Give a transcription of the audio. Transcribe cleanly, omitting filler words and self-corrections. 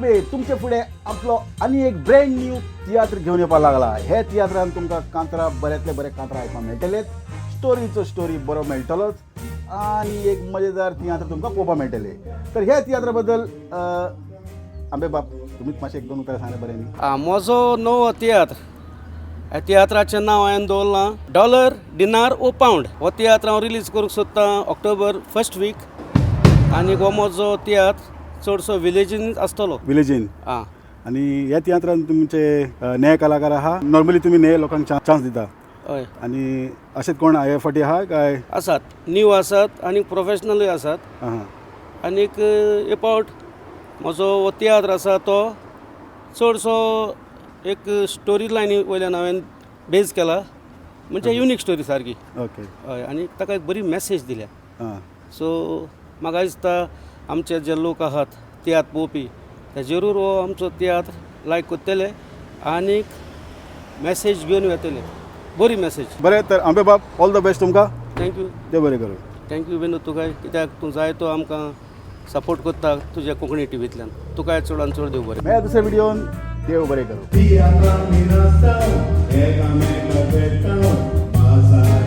आंबे तुमचे फुडें आपलो आनी एक ब्रँड न्यू तियात्र घेवन येवपाक लागला. हे तियात्रान तुमकां कांतरां, बऱ्यांतले बरे कांतरां आयकपाक मेळटलेच, स्टोरीचो स्टोरी बरो मेळटलोच आनी एक मजेदार तियात्र तुमकां पळोवपाक मेळटले. तर ह्या तियात्रा बद्दल आंबे बाब, तुमीच मातशें एक दोन उतरां सांगलें बरें न्ही? आं, म्हजो नवो तियात्र. ह्या तियात्राचें नांव हांवें दवरलां डॉलर डिनार ओ पावंड. हो तियात्र हांव रिलीज करूंक सोदतां ऑक्टोबर फर्स्ट वीक आनी हो म्हजो तियात्र चडसो विलेजीन आसतलो. विलेजीन? आं. आनी ह्या तियात्रान तुमचे नेय कलाकार आहा. नॉर्मली तुमी नेय लोकांक चान्स दिता? हय. आनी अशेंच कोण हे फाटी आहा काय? आसात, न्यू आसात आनी प्रोफेशनलूय आसात. आं. आनीक एक फावट म्हजो हो तियात्र आसा तो चडसो एक स्टोरी लायनी वयल्यान हांवें बेज केला, म्हणजे युनीक स्टोरी सारकी. हय, आनी ताका एक बरी मॅसेज दिल्या. सो म्हाका दिसता आमचे जे लोक आहात तियात्र पळोवपी ते जरूर हो आमचो तियात्र लायक करतले आनीक मॅसेज घेवन वेतले, बरी मॅसेज. बरें तर आंबे बाब, ऑल the best तुमकां. Thank you. देव बरें करूं. Thank you विनोद तुका, कित्याक तूं जाय तो आमकां सपोर्ट करता तुज्या कोंकणी टिवींतल्यान. तुकाय चडान चड देव बरें. मेळ्या दुसऱ्या व्हिडियोन, देव बरें करूं. एकामेका भेटता, बाजाराक.